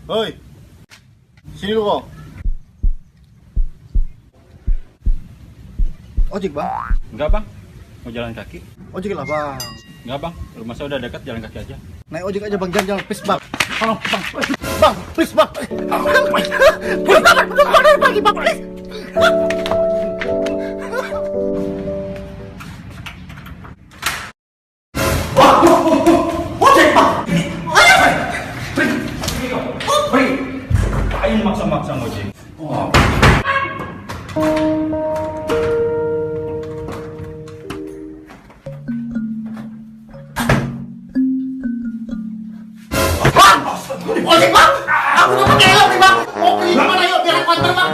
Hoi, sini lu kok. Ojek bang? Enggak bang, mau jalan kaki. Ojek lah bang. Enggak bang, rumah saya udah dekat, jalan kaki aja. Naik ojek aja bang, jangan please bang. Tolong bang, bang, please bang. Please bang, betul dari pagi bang, please. Ojek bang, ayo bang. Ngapain maksa-maksa ngojek? Ojek bang, aku udah pakai helm nih bang. Mau pergi kemana yuk biar aku antar bang.